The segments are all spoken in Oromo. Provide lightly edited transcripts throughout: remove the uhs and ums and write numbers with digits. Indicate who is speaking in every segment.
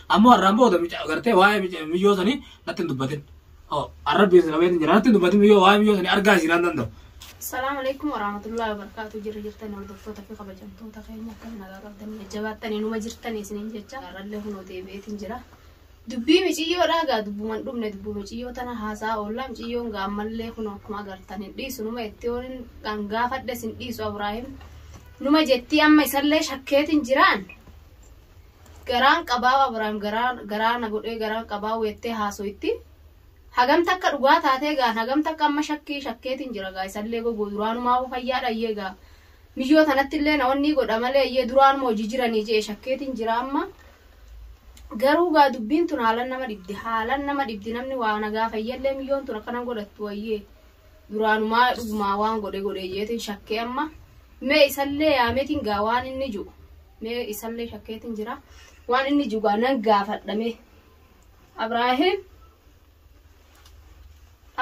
Speaker 1: Ammoo har'aan booda gartee waa'ee miyyoo sanii natti hin dubbatin. Arrabbi qabeetiin jira natti hin dubbatin miyyoo waa'ee miyyoo sanii argaa isiin hin danda'u.
Speaker 2: Assalamu alaikum warahmatullahi wabarakatuh. Jirra jirtan hordoftoota fi kabajamtoota keenya akkam nagaa qabdanii jajjabaattanii numa jirtanii isiniin jecha har'allee kunoo deebi'eetiin jira. Dubbii miciyyoodhaa gaa dubbuman dhumne dubbuu miciyyoo tana haasaa oollaa miciyyoon gaa ammallee kunoo akkuma agartan hin dhiisu numa itti yoon dhangaafadhes hin dhiisu Abraahim numa jettii amma isallee shakkeetiin jiraan. Garaan qabaa Abraahim garaa na godhee garaan qabaa weettee haasoitti. Hagam takka dhugaa taatee gaan hagam takka amma shakkii shakkeetiin jira gaa isallee gogoo duraanumaa fayyaadha iyyee gaa miyyoo tanatti illee na wanni godha malee iyyee duraanuma hojii jiranii jee shakkeetiin jira amma. Garuu gaa dubbiin tun haalan nama dhibdi haalan nama dhibdi namni waa nagaa fayyallee miyyoon tun akkana godhattu wayyee duraanumaa dhugumaa waan godhe godhe jeetiin shakkee amma mee isallee yaameetiin gaa waan inni jiru mee isallee shakkeetiin jira waan inni jiru gaa nan gaafadha mee Abraahim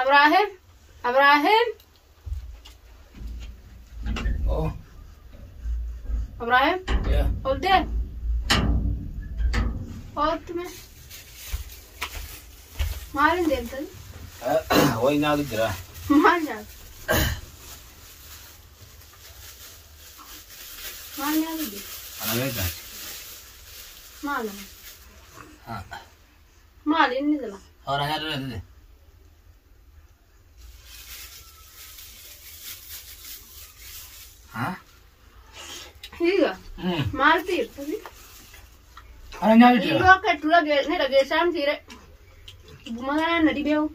Speaker 2: Abraahim Abraahim
Speaker 1: Oh,
Speaker 2: Abraahim
Speaker 1: yeah.
Speaker 2: ol deem oottu mee maalin deemtan
Speaker 1: Wayi nyaatu jira.
Speaker 2: maal nyaatu maal nyaatu jira
Speaker 1: Ana beekaa.
Speaker 2: maal maal inni jira
Speaker 1: Hora nyaatu dha. Ha?
Speaker 2: hiiga maaltu jirtu
Speaker 1: Ana nyaatu jira.
Speaker 2: Dhiiroo akka itti ni dhageessaan tiire dubbuma kanaan na dhibeewu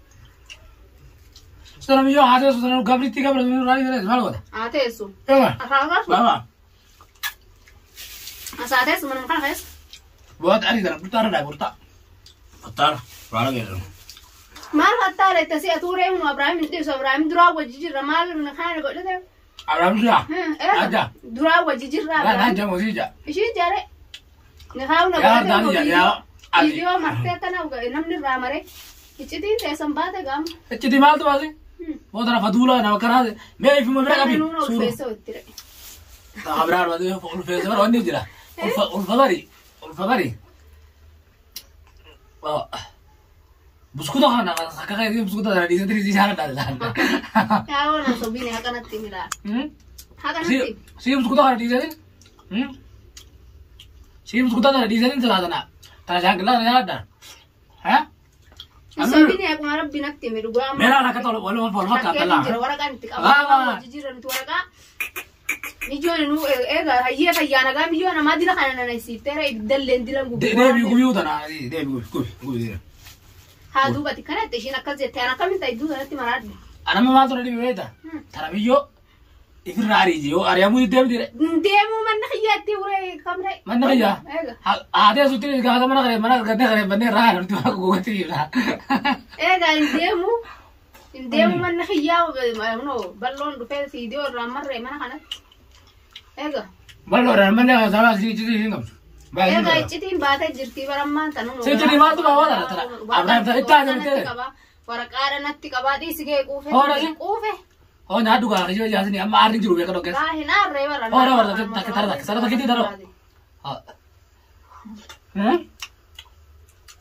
Speaker 1: Sana miyyoo haasee sana gabriitti gabra raayii sana maal godha?
Speaker 2: haa teessu
Speaker 1: Ewa.
Speaker 2: asaa
Speaker 1: Baba.
Speaker 2: asaa teessu manuma kana keessa
Speaker 1: Buat ari sana burtaara dha burtaa. Burtaara. Raara geeddaru.
Speaker 2: maal fattaale itti atuu reemu Abrahaam hin dhiisu Abrahaam duraa wajji jirra maal kana godhate
Speaker 1: Abrahaam siyaa. Aja.
Speaker 2: duraa wajji jirra
Speaker 1: Laan
Speaker 2: Abrahaam
Speaker 1: haja mosii ja.
Speaker 2: ishii jaare ni haawna
Speaker 1: Yaa daani ja yaa. Ali.
Speaker 2: viidiyoo martee tana namni irraa mare iccitiin teessan baate gaama
Speaker 1: Iccitii maaltu baase? Mootara faduula nama karaa mee ifuma bira qabi.
Speaker 2: nuuna
Speaker 1: Suura.
Speaker 2: ulfeessa itti re
Speaker 1: Abrahaam ulfeessa bara wanni jira. Ulfa ulfa bari. Ulfa bari. Buskuta kana akka kan buskuta sana dhiisee tirii isaan adda adda.
Speaker 2: yaa waan sobiin hakanatti miraa hakanatti
Speaker 1: Si buskuta kana dhiisee si buskuta kana dhiisee silaa sana tana shaangillaa kana nyaadha. Ha?
Speaker 2: Sobiin akkuma rabbi natti hime dhugaa amma
Speaker 1: Meelaan akka tolu wal wal fakkaata
Speaker 2: Shakkeetiin jira
Speaker 1: laa.
Speaker 2: waraqaan itti
Speaker 1: Ah.
Speaker 2: qabaa hojii jira nuti waraqaa mijoon nu eega hayyee fayyaa nagaa miyyoo namaa dila kana nana siifteera ibiddalleen dilan gubu
Speaker 1: Deebii gubii tana deebii gubii gubii gubii.
Speaker 2: haa duubati kanatti ishiin akkas jette an akkamiin ta'e iddoo sanatti maraadhe
Speaker 1: Anama maaltu na dhibe beektaa? Tana biyyoo ifirraa ariiji yoo ari'amuu deemti
Speaker 2: deemuu manna kiyyaatti uree kamre
Speaker 1: Manna kiyyaa?
Speaker 2: eega
Speaker 1: Haatee sutti gaafa mana qaree mana gannee qaree bannee irraa haadha nuti waan gogotti jira.
Speaker 2: eega hin deemu hin deemu manna kiyyaa no bal'oon dhufee siidiyoo irraa marree mana kanatti eega
Speaker 1: Bal'oo dha manni sabaa si iccitii hin qabdu.
Speaker 2: Egaa iccitiin baatee jirti barammaan tanuu.
Speaker 1: Si iccitii maaltu baa waan tana? Abrahaam tana itti haasa'u ta'e.
Speaker 2: Waraqaadha natti qabaa dhiisi gee quufe.
Speaker 1: Hoora si?
Speaker 2: Quufe.
Speaker 1: Hoo nyaadhu gaa kiyyoo jaasini amma aarri jiru beeka dhokeessa.
Speaker 2: Gaa hin aarree bara.
Speaker 1: Hoora warra takka tara takka tara takkitti tara.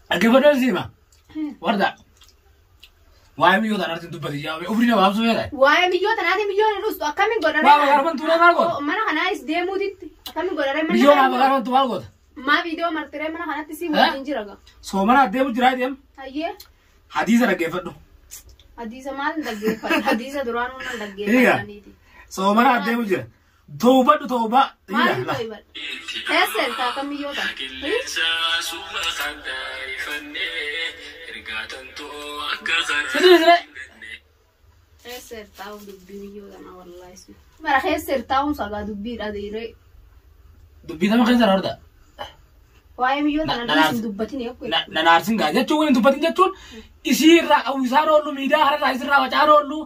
Speaker 1: Dhaggeeffadhoon siima. Warda. Waa'ee miyyoo tanaa irratti dubbati yaa ufri nama absuu feedha.
Speaker 2: Waa'ee miyyoo tanaati miyyoon hin dhustu akkamiin godharee.
Speaker 1: Waa magaalaa tuuree maal goota?
Speaker 2: Mana kanaas deemuutitti akkamiin godharee mana
Speaker 1: Miyyoo naa magaalaa maal goota?
Speaker 2: Maa viidiyoo martiree mana kanatti si wajjin jira gaa.
Speaker 1: Soomana deemu jiraa deemu.
Speaker 2: Hayyee.
Speaker 1: Hadiisa dhaggeeffadhu.
Speaker 2: Hadiisa maal dhaggeeffadhu? Hadiisa duraanuu nan
Speaker 1: Egaa.
Speaker 2: dhaggeeffadhaniiti.
Speaker 1: Soomana deemu jira. Toobadhu toobaa.
Speaker 2: Maal hin to'ibadhu? Eessa akka miyyoo tana?
Speaker 1: Sidii sidee.
Speaker 2: Keessa irtaa'uun dubbii miyyoo tana wallaahi sun. Bara keessa irtaa'uun sagaa dubbiidha dhiiree.
Speaker 1: Dubbii nama keessa horda.
Speaker 2: Waa'ee miyyoo tana dhiis hin dubbatin eeku.
Speaker 1: Nanaarsin gaa jechuun waliin dubbatin jechuun isii irraa qabu isaan oollu miidiyaa kanarraa isirraa wacaan oollu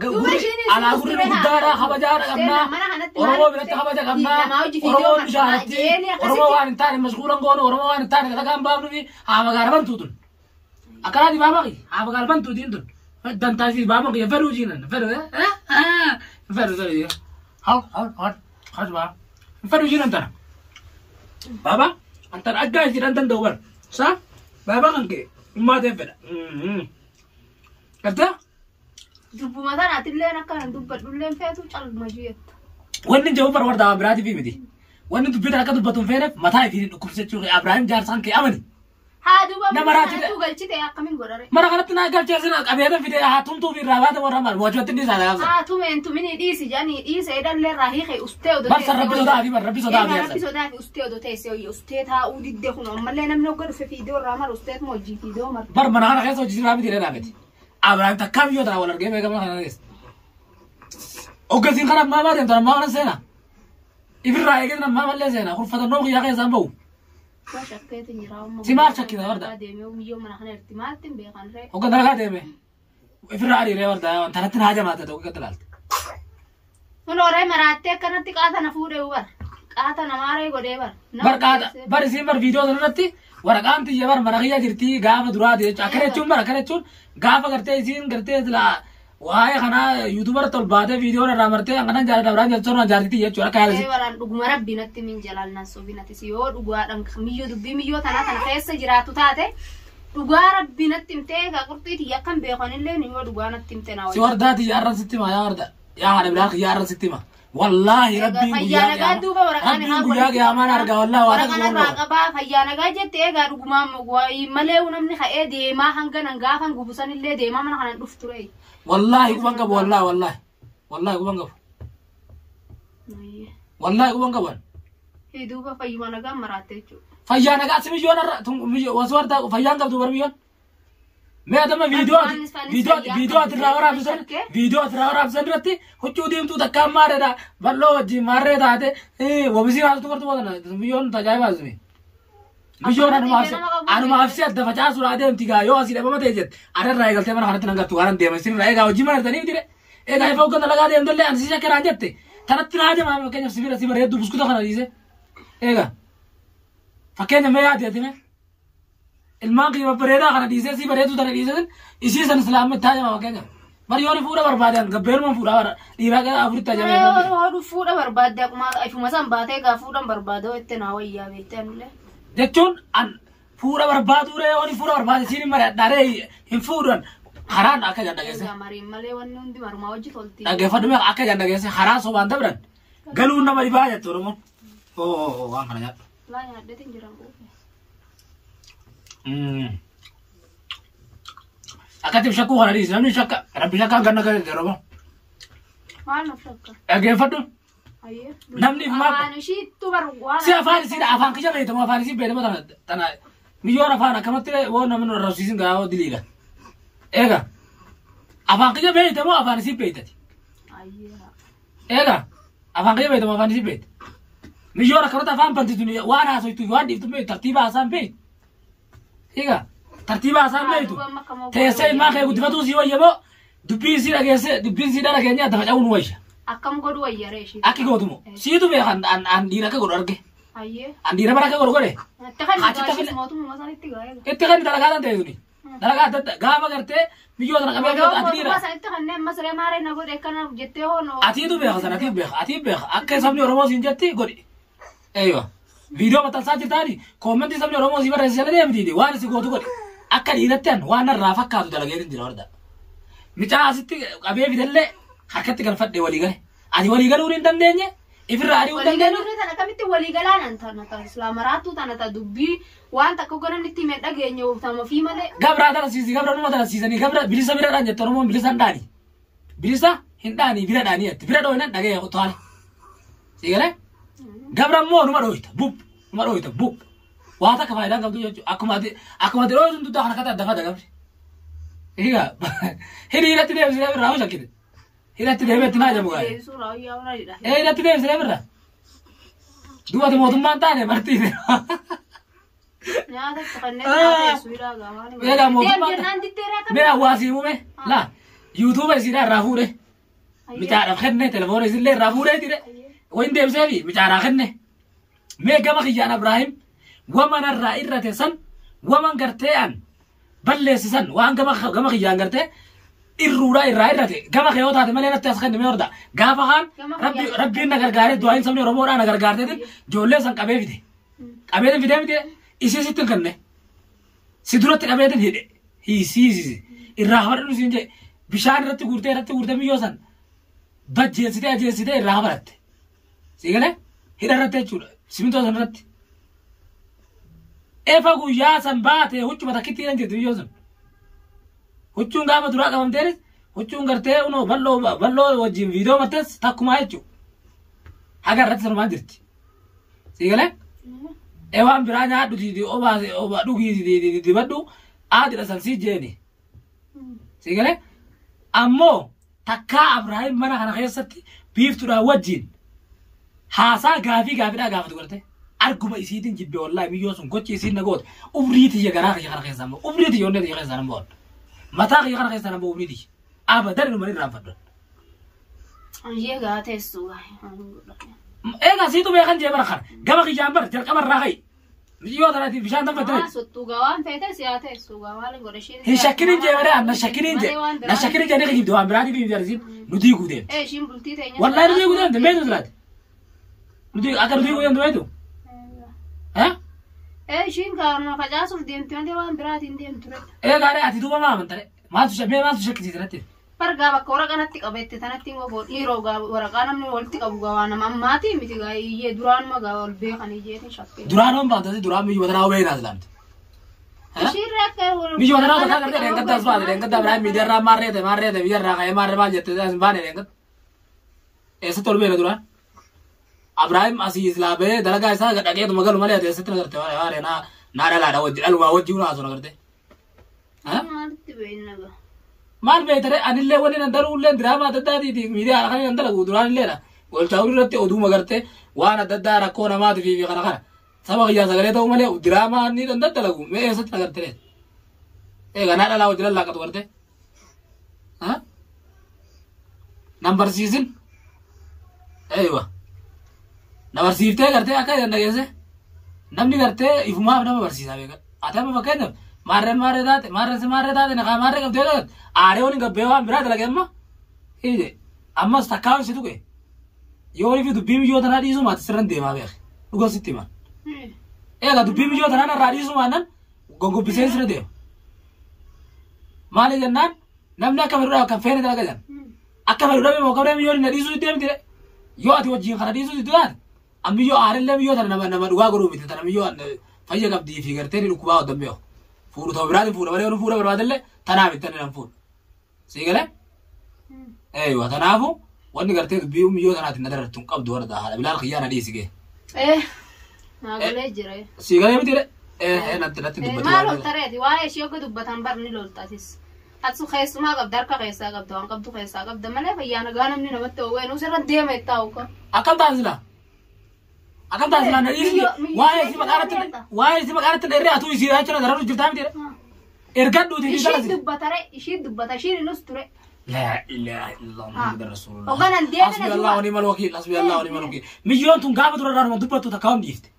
Speaker 2: Duuba isheen
Speaker 1: alaa gurri guddaadha kabajaadha qabnaa
Speaker 2: Mana kanatti
Speaker 1: Oromoo biratti kabaja qabnaa
Speaker 2: namaa hojii
Speaker 1: Oromoo
Speaker 2: fiidiyoo
Speaker 1: bishaanatti Oromoo waan hin taane mashguulan goonu Oromoo waan hin taane dalagaa hin baafnu fi haa magaala bantuu tun akkanaati baamaqi haa magaala bantuu tiin tun dantaa isii baamaqi fedhuu jiinan fedhu fedhu fedhu haa haa haa haa fedhuu jiinan tana baaba antan aggaa isii dhan danda'u bar Sa baaba kan kee ummaa ta'e fedha. Gartee?
Speaker 2: Dubbuma tanaatilleen akka dubbadhulleen feetu calma jetta.
Speaker 1: Wanni jiru bara wardaa biraatiif miti. Wanni dubbii akka dubbatu hin feeneef mataa ittiin dhukkubsachuu Abrahaam jaarsaan kee amani.
Speaker 2: Haa duuba
Speaker 1: Nama raajii
Speaker 2: kanattuu galchite akkamiin godhare?
Speaker 1: Mana kanatti naa galchee sin qabeetan fide haa tumtuuf irraa baate warra maal wajjatti ni isaa gaafsa.
Speaker 2: Haa tumeen tumini dhiisi jedhanii dhiise edallee irraa hiike ustee odoo
Speaker 1: Bar san rabbi sodaa fi bar rabbi sodaa fi
Speaker 2: Egaa rabbi sodaa fi ustee odoo teessee hojii ustee taa'uu didde kun ammallee namni hogga dhufe fiidoo irraa mara usteetuma hojii fiidoo mara.
Speaker 1: Bar mana kana keessa hojii sirraa miti dheeraa miti. Abrahaam takkaa biyyoota wal argee beekama kana keessa. Oggasiin kana ammaa baateen tan ammaa kana seenaa. Ifirraa eegee ammaa mallee seenaa kurfatannoo guyyaa keessaan bahu.
Speaker 2: Waa shakkeetu jira amma.
Speaker 1: Si maal shakkita warda?
Speaker 2: Deemee miyyoo mana kana irratti maaltti hin beekan ree?
Speaker 1: Hoggan dalagaa deeme. Ifirraa ariiree warda tanatti naa jamaate ta'uu gadi ilaalte.
Speaker 2: Kun horee maraattee akkanatti qaata na fuudhee bar. Qaata namaaree godhee bar.
Speaker 1: Bar qaata bar isiin bar viidiyoo sana irratti waraqaan tiyya bar mana kiyya jirti gaafa duraati jechuudha. Akkana jechuun bar akkana jechuun gaafa gartee isiin gartee silaa waa'ee kanaa yuutuubarra tol baatee viidiyoon irraa martee hanganan jaalladha biraan jechuun jaartitii jechuudha akka yaadasi.
Speaker 2: Ee waraan dhuguma rabbi natti min jalaan nan sobin ati si yoo dhugaadhaan miyyoo dubbii miyyoo tanaa tana keessa jiraatu taate dhugaa rabbi natti himtee egaa qurxii tiyya akkan beekanillee yoo dhugaa natti himte naa
Speaker 1: Si wardaa tiyya arran sitti hima yaa warda yaa haadha biraa kiyya arran sitti hima. Wallaahi rabbiin
Speaker 2: Fayyaa
Speaker 1: guyyaa
Speaker 2: nagaa duuba waraqaan
Speaker 1: rabbiin guyyaa qiyaamaan argaa wallaahi waan
Speaker 2: waraqaan irraa qabaa fayyaa nagaa jette egaa dhugumaan malee namni ka'ee deemaa hanga nan gaafan gubusanillee deemaa mana kanan dhuftu ture.
Speaker 1: Wallaahi quban qabu wallaahi wallaahi wallaahi quban qabu wallaahi quban qaban.
Speaker 2: Duuba fayyuma nagaan maraatte jechuudha.
Speaker 1: Fayyaa nagaa si miyyoon irra wasu warta fayyaan qabdu bar miyyoon. Mee adama viidiyoo viidiyoo ati irraa waraabsisan viidiyoo ati irraa waraabsisan irratti huccuu diimtuu takkaan maareedha bal'oo wajjin maarree taate wabisii haaltu gartuu boodana miyyoon tajaajila asumi. Miyyoon anumaaf si adda facaasuudha adeemti gaa yoo asii dhabama ta'e jette arra eegaltee mana kanatti nan gartu waan deema isin irraa eegaa hojii mana artaniif dire eegaa ifa hoggan dalagaa deemtollee ani si shakkeraan jette tanatti naa deema fakkeenyaaf si bira si bareeddu buskuta kana dhiise eegaa. Fakkeenya mee yaade ati mee? Ilmaan kiyya babbareedaa kana dhiisee si bareedu tana dhiisee isii san islaamni itti haajama fakkeenya. Bari yooni fuudha barbaadan gabbeenuma fuudhaa bara dhiiraa gara afuritti haajamee.
Speaker 2: Yoo fuudha barbaadde akkuma ifuma san baatee egaa fuudhan barbaadoo itti naa wayyaa beektee anillee.
Speaker 1: Jechuun an fuudha barbaaduu ree yooni fuudha barbaade siin hin mari'adhaaree hin fuudhan karaan akka jan dhageesse.
Speaker 2: Egaa mariin malee wanni hundi marumaa hojii tolti.
Speaker 1: Dhaggeeffadhu mee akka jan dhageesse karaa sobaan dabran galuun nama dhibaa jette Oromoon. Oo waan kana nyaadhu.
Speaker 2: Laa nyaadheetiin jiran quufe.
Speaker 1: Akkatti shakkuu kana dhiisi namni shakka rabbi shakkaan ganna gala Oromoo.
Speaker 2: Maal nuuf shakka?
Speaker 1: Dhaggeeffadhu.
Speaker 2: Ayyee.
Speaker 1: Namni maal-
Speaker 2: Afaan ishiittu bar waan.
Speaker 1: Si afaan isii afaan kiyya beektamu afaan isii beektamu tana tana miyyoon afaan akkamatti waan namni nu arrabsiisin gaa diliidha. Eega afaan kiyya beektamu afaan isii beektati.
Speaker 2: Ayyee.
Speaker 1: Eega afaan kiyya beektamu afaan isii beekta. Miyyoon akkamatti afaan banti tuni waan haasoytu waan dhiiftu beektu tartiiba haasaan beektu. Eega tartiiba haasaan beektu. Teessee ilmaan kee guddifatuu sii wayya moo dubbii isii dhageessee dubbiin sii dhala keenya adda faca'uu nu wayya.
Speaker 2: Akkam godhu wayyaree ishii.
Speaker 1: Akki gootumo siitu beekan an dhiira akka godhu arge.
Speaker 2: Ayyee.
Speaker 1: An dhiira bara akka godhu godhe.
Speaker 2: Itti kan
Speaker 1: Achitti
Speaker 2: gaashis
Speaker 1: file-
Speaker 2: mootummaa sanitti gaa'ee.
Speaker 1: Itti kan dalagaa tan ta'e suni. Dalagaa adda adda gaafa gartee biyyoo sana qabee
Speaker 2: Odoo
Speaker 1: ati dhiira.
Speaker 2: mootummaa sanitti kanneen masree maaree na godhe akkana jettee hono.
Speaker 1: Atiitu beeka sana atiitu beeka atiitu beeka akka sabni Oromoo siin jetti godhi. Eeywa. Viidiyoo maxxansaa jirtaani koomentii sabni Oromoo sii barreesse jala deemtiiti waan si gootu godhi. Akka dhiiratti an waan narraa fakkaatu dalagee hin jira warda. Micaa asitti qabee fidellee harkatti galfadhe walii gale. Ati walii galuu hin dandeenye ifirraa ari'uu hin dandeenye.
Speaker 2: Waliigaluu tana akkamitti waliigalaa tana ta islaamaraattuu tana ta dubbii waan takka godhan itti himee dhageenye tama fi malee.
Speaker 1: Gabraa tana siisi gabra numa tana siisanii gabra bilisa bira dhaan jette Oromoon bilisa hin dhaani. Bilisa hin dhaani bira dhaanii jette bira dhooynan dhagee qotaale. Si galee? Gabra immoo numa dhooyta bub numa dhooyta bub. Waa takka faayidaan qabdu jechuudha akkuma ati akkuma ati dhooytu duddaa kana kata adda fada gabri. Egaa hiriiratti deebisee birraa hoo shakkite. Hiriiratti deebi'etti naa jabu gaa'e.
Speaker 2: Deebisuu raayyaa horadha.
Speaker 1: Ee hiriiratti deebisee birraa. Duuba ati mootummaan taane bartiise.
Speaker 2: Nyaata itti kanneen nyaata eessuudha gaamaan.
Speaker 1: Egaa mootummaan
Speaker 2: Deem jennaan diddeeraa
Speaker 1: Mee hawaasii muume laa yuutuuba isiidhaa irraa fuudhe. Micaadhaaf kenne telefoona isillee irraa fuudhee jire. Wayin deebisee fi micaadhaa kenne. Mee gama kiyyaan Abrahaam waman irraa irrate san waman gartee an balleessisan waan gama gama kiyyaan gartee irruudhaa irraa irrate gama kee yoo taate malee natti as kenne mee horda gaafa kaan
Speaker 2: Gama
Speaker 1: rabbi
Speaker 2: kiyyaan.
Speaker 1: rabbiin na gargaaree du'aayin sabni Oromoodhaa na gargaarteetiin ijoollee san qabee fide. Qabee fidee fide isii sitti hin kenne. Si duratti qabeetin hidhe hiisiisisi irraa hafadhu siin jedhe bishaan irratti guurtee miyyoo san bajjeessitee ajeessitee irraa hafadhatte. Si galee hidha irratti jechuudha simintoo san irratti. Efa guyyaa san baate huccuma takkitti hidhan jirti miyyoo sun. Huccuun gaafa duraa qabamteenis huccuun gartee unoo bal'oo bal'oo wajjin viidiyoo martes takkumaa jechuudha. Haga irratti sanumaan jirti. Si galee? Waan biraa nyaadhu obaase oba dhugii dibadhu aadidha san sii jeeni. Si galee? Ammoo takkaa Abrahaam mana kana keessatti biiftuudhaan wajjin haasaa gaafii gaafiidhaa gaafatu garte. Arguma isiitiin jibbe wallaahi miyyoo sun gochi isiin na goote umrii tiyya garaa kiyya kana keessaa immoo umrii tiyya onnee tiyya keessaa nama oolu. Mataa kiyya kana keessaa nama umrii tiyya. Abadan inuma irraanfadhu.
Speaker 2: Ayyee gaa teessu gaa.
Speaker 1: Egaa siitu beekan jee bara kana gama kiyyaan bara jalqaba irraa ka'i. Miyyoo tanaatiif bishaan danfattee.
Speaker 2: Maa sottuu gaa waan feete si haa teessu gaa waan godhe ishiin.
Speaker 1: Hin shakkinin jee bare na shakkinin jee na shakkinin jee ni kijibde waan biraatiif hin jarisiin nu diiguu deemte.
Speaker 2: Ee ishiin bultii teenya.
Speaker 1: Wallaahi nu diiguu deemte beektu silaati. Nuti akka nu diiguu deemte beektu.
Speaker 2: Ee ishiin gaaruma facaasuuf deemte malee waan biraatiin deemtu re.
Speaker 1: Ee gaarii ati duuba maa amantare maaltu mee maaltu shakkisiise natti.
Speaker 2: Bargaa bakka waraqaa natti qabette tanatti hin gogoon dhiiroo gaa waraqaa namni walitti qabu gaa waan nama ammaatii miti gaa iyyee duraanuma gaa ol beekan iyyeetiin shakkee.
Speaker 1: Duraan hoon baantasi duraan biyyi watanaa hubee naas laamte.
Speaker 2: Ishiirra akka
Speaker 1: Biyyi watanaa bakka agartee dheengadda as baate dheengadda Ibrahim miidiyaa irraa maarree ta'e maarree ta'e biyya irraa ka'ee maarree maal jette as hin baane dheengadda. Eessatti ol beela duraan? Ibrahim asii islaa bahee dalagaa isaa dhaqeetuma galu malee ati eessatti nagarte maarree naa naa dhalaadha wajji dhalumaa wajji hunaa haasoo nagarte.
Speaker 2: Maalitti beekna gaa?
Speaker 1: Maal beektere anillee wani nan daluu diraamaa adda addaatiiti miidiyaa kana nan dalagu duraan illeedha. Olchaawur irratti oduu magarte waan adda addaa rakkoo namaatiif fi kana kana. Saba kiyyaa sagalee ta'uu malee diraamaa ni dan dalagu mee eessatti nagarte Egaa naa dhalaa wajji lallaaqatu garte. Nan barsiisin. Eeywa. Na barsiiftee gartee akka jedhan dhageesse. Namni gartee ifumaaf nama barsiisaa beekan. Ati amma fakkeenyaaf maarreen maarree taate maarreen si maarree taate naqaa maarree qabdee taate aaree waliin gabbee waan biraa dalage amma. Ije ammas takkaa si tuqe. Yoo fi dubbii miyyoo tanaa dhiisuu maati sirran deemaa beeke. Dhuga sitti himan. Egaa dubbii miyyoo tanaa irraa dhiisuu maannan gogobbisee sirra deema. Maali jennaan namni akka fedhuudhaaf akka feene dalaga jedhan. Akka fedhu dhabe moo kabree miyyoon na dhiisuu deemti yoo ati wajjin kana dhiisuu diddu taate ammiyyoo aarillee miyyoo tana nama nama dhugaa godhuu miti tana miyyoo fayya qabdii fi gartee ni dhukkubaa hodhan beeku. Fuudhu ta'u biraatiin fuudha malee yoo fuudha barbaadallee tanaa miti tana nan fuudha. Sii galee? Eeywa tanaafu wanni gartee dubbii miyyoo tanaatiin na darartu hin qabdu warra haadha bilaal kiyyaa na dhiisi gee.
Speaker 2: Ee naa galee jira.
Speaker 1: Sii galee miti ee natti natti dubbatu.
Speaker 2: Maal loltareeti waa'ee ishee akka dubbatan bar ni loltatis. Atsu keessumaa qabda harka keessaa qabda waan qabdu keessaa qabda malee fayyaa nagaa namni namatti oowwee nuus irra deema itti haa'u.
Speaker 1: Akkam taate silaa? Akkam taate silaa na dhiisi waa'ee isii maqaa irratti waa'ee isii maqaa irratti dheeree atuu isii jechuudha dararu jirtaa miti ergadhuuti fi
Speaker 2: Ishiin
Speaker 1: dalasi.
Speaker 2: dubbatare ishiin dubbata ishiin nus ture.
Speaker 1: لا اله الا الله محمد رسول الله.
Speaker 2: Hoogganan deemina
Speaker 1: حسبي الله ونعم الوكيل حسبي الله ونعم الوكيل. مليون tun gaafa dura irraa dubbattu takka hon dhiifte.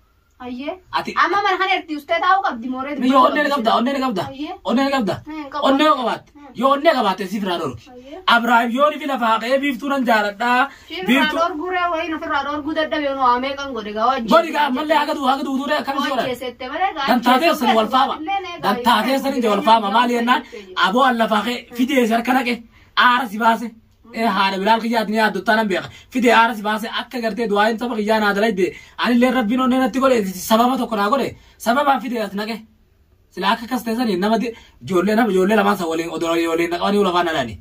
Speaker 2: Ayyee.
Speaker 1: Ati
Speaker 2: Amma mana kana irratti ustee taa'uu qabdi mooree
Speaker 1: miyyoo onnee ni qabda onnee ni qabda
Speaker 2: Ayyee.
Speaker 1: onnee ni qabda
Speaker 2: Hin qabu.
Speaker 1: onnee yoo qabaatte yoo onnee qabaatte siif irraa dhorki.
Speaker 2: Ayyee.
Speaker 1: Abrahaam yoo ni fi lafaa ka'ee biiftuu nan jaaladhaa
Speaker 2: Isheen irraa
Speaker 1: biiftuu
Speaker 2: dhorguu ree wayiin ofirraa dhorguu dadhabee nu waamee kan godhe gaa wajjin.
Speaker 1: godhi gaa ammallee haga duu haga duutuu akkam si godhan.
Speaker 2: Hojjeessette malee gaa.
Speaker 1: Dantaateessan wal faama. Dantaateessan ija wal faama maali jennaan aboo an lafaa ka'e fidee si harka naqe aara si baase. Haadha bilaal kiyyaati ni yaaddottaa nan beeka. Fidee aara si baase akka gartee du'aayin saba kiyyaa naa dalayde anillee rabbiin onnee natti godhe sababa tokko naa godhe sababaan fidee as naqe. Sila akka akkas ta'e nama ijoollee nama ijoollee lamaan san waliin odoo waliin naqanii lafaan dhalaani.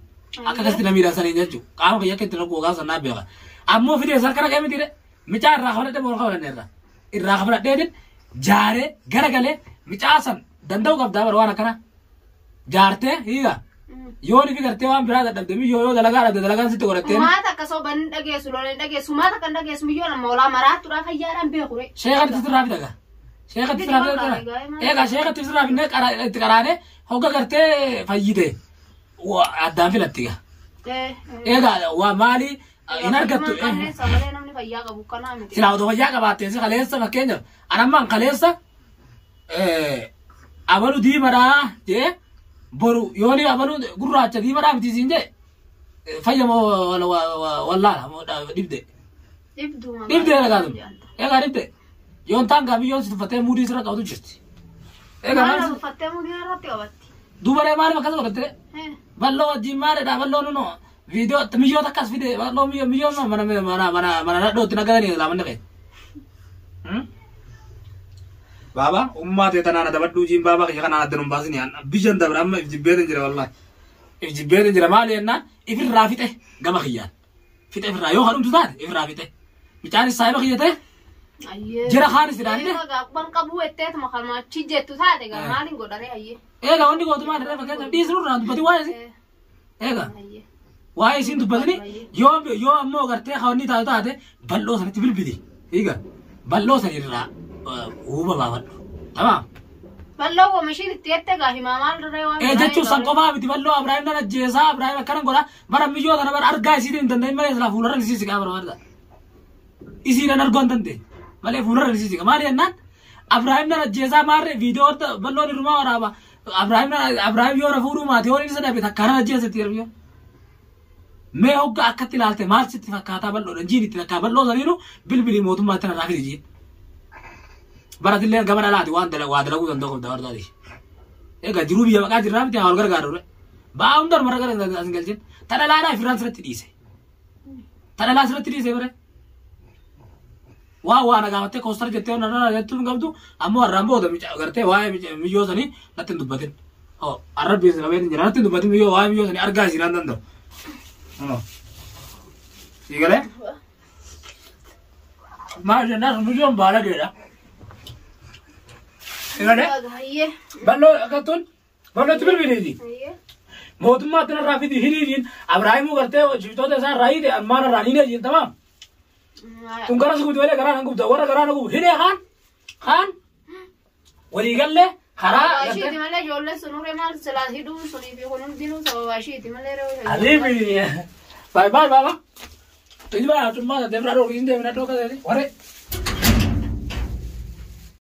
Speaker 1: Akka akkasitti na miidhan saniin jechuudha. Qaama kiyya akka itti naqu gogaa san naa beeka. Ammoo fidee si harka naqee miti de micaa irraa kafaladhee moo kafaladhee irraa. Irraa kafaladheetin jaaree garagalee micaa san danda'u qabdaa bara waan akkana. Jaartee hiika. Yoo ni fi gartee waan biraa dadhabde miyyoo yoo dalagaa dhabde dalagaan sitti godhatteen.
Speaker 2: Maata akka soban hin dhageessu lola hin dhageessu maata kan dhageessu miyyoon amma olaa maraattuudhaa fayyaadhaan beeku re.
Speaker 1: Sheekatti sirraa fida Sheekatti sirraa fida. Egaa sheekatti sirraa finnee itti qaraanee hogga gartee fayyite addaan filatti gaa. Egaa waa maali hin argattu.
Speaker 2: Sagalee namni fayyaa qabu kanaa miti.
Speaker 1: Silaa otoo fayyaa qabaattee si kaleessa fakkeenyaaf anammaan kaleessa abalu diimadhaa jee boru yoo ni abalu gurraacha diimadhaa miti siin jee fayya moo wallaala dhibde.
Speaker 2: Dhibduu
Speaker 1: Dhibdee dhagaatu. Egaa dhibde. Yoon taan gaafii yoon si tuffattee muudii sirra qabatu jirti. Egaa
Speaker 2: Maal
Speaker 1: maal
Speaker 2: uffattee mudii irratti qabatti?
Speaker 1: Dubaree maaliif akkas godhatte?
Speaker 2: Eh.
Speaker 1: Bal'oo wajjin maalidha bal'oo nuno viidiyoo miyyoota akkas fide bal'oo miyyoo miyyoon mana mana mana mana dhadhootti nagadanii laamanni kee. Baaba ummaa ta'e tanaan adabadhuu jiin baaba kiyya kanaan adda nun baasini biyyan dabra amma if jibbeetin jira wallahi. If jibbeetin jira maali jennaan ifirraa fixe gama kiyyaan. Fixe ifirraa yoo kadhumtu taate ifirraa fixe. Mucaanis saahiba kiyya ta'e
Speaker 2: Ayyee.
Speaker 1: jira kaanis ilaalle.
Speaker 2: Egaa quban qabuu jetteetuma kan achi jettu taate gaa maaliin godharee ayyee.
Speaker 1: Egaa wanni gootu maali fakkeenyaaf dhiisnurraa dubbati waa'ee isin. Egaa
Speaker 2: Ayyee.
Speaker 1: waa'ee isin dubbatini yoo yoo ammoo gartee wanni taatu taate bal'oo sanitti bilbili. Egaa bal'oo sanirraa huuba baafadhu. Tamaam.
Speaker 2: Bal'oo oomishiin itti jette gaa himaa maal dirree waan.
Speaker 1: Ee jechuun san qofaa miti bal'oo Abiraahim nan ajjeesaa Abiraahim akkana godha bara miyyoo kana bara argaa isiitiin hin danda'in malee silaa fuularra isii siqaa bara warra. Isiidhaan arguu hin dandeenye malee fuularra isii siqa maali jennaan Abiraahim nan ajjeesaa maarree viidiyoo horta bal'oon irrumaa waraaba Abiraahim Abiraahim yoo na fuudhuu maatii yoo inni isa dhabe takka nan ajjeesetti yeroo. Mee hogga akkatti ilaalte maal sitti fakkaataa bal'oodha jiin itti takkaa bal'oo saniinu bilbilii mootummaa itti narraa fidi jiin. Baratillee gama dhalaati waan waa dalaguu danda'u qabda wartaati. Egaa jiruu biyya maqaa jirraa miti haa wal gargaaru. Ba'aa hunda mara gara as hin galchin. Ta dhalaadhaa ifirraan sirratti dhiise. Ta dhalaa sirratti dhiise bare. Waa waa na gaafattee koostar jettee na jettuu hin qabdu ammoo har'aan booda gartee waa'ee miyyoo sanii natti hin dubbatin. Arrabbi isin qabee hin jira natti hin dubbatin miyyoo waa'ee miyyoo sanii argaa isin hin danda'u. Sii galee? Maal jennaan miyyoon baalageedha. Sii galee?
Speaker 2: Ayyee.
Speaker 1: Bal'oo akkattuun bal'ootti bilbiliiti.
Speaker 2: Ayyee.
Speaker 1: Mootummaa kanarraa fidi hiriiriin Abiraahimuu gartee shiftoota isaa irraa hiite ammaan irraa ni jiin tamaam. Tun gara suguuti malee garaa nan gubda warra garaa na gubu hidhee kaan kaan waliigallee karaa
Speaker 2: Sababa ishiiti malee ijoolleen sun uree maal silaa hidhuun sunii fi kun hundinuu sababa ishiiti malee re'ee.
Speaker 1: Aliifi baay baay baaba. Tuji baa cummaa taatee biraa dhoorgisiin deemina dhoo kaseeti waree.